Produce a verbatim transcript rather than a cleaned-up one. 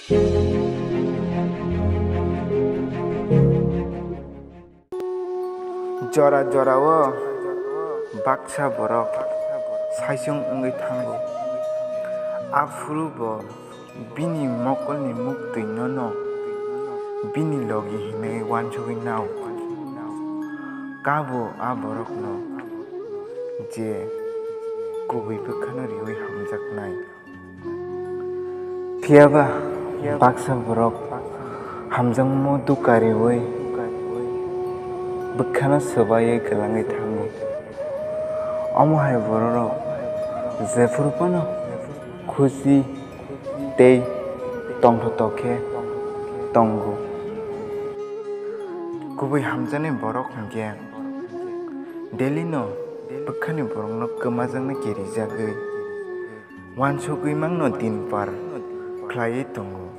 Jora jorao baksa borok saichung wngwi thango. Aphuru bo bini mokolni muktwino no bini logi hinwi uansugwi nao. Kabo a borokno je kubui bwkhano riwi hamjaknai. Phiyaba baksa borok hamjakmano dukha riwi bwkhano swbaiwi kwlangwi thango. Omo hai bororok jephuru phano khusi tei tongthotok khe tongo. Kubui hamjaknai borok hinkhe daily no bwkhani borokno kwmajaknai kirijagwi uansugwi mangno din par khlaiwi tongo.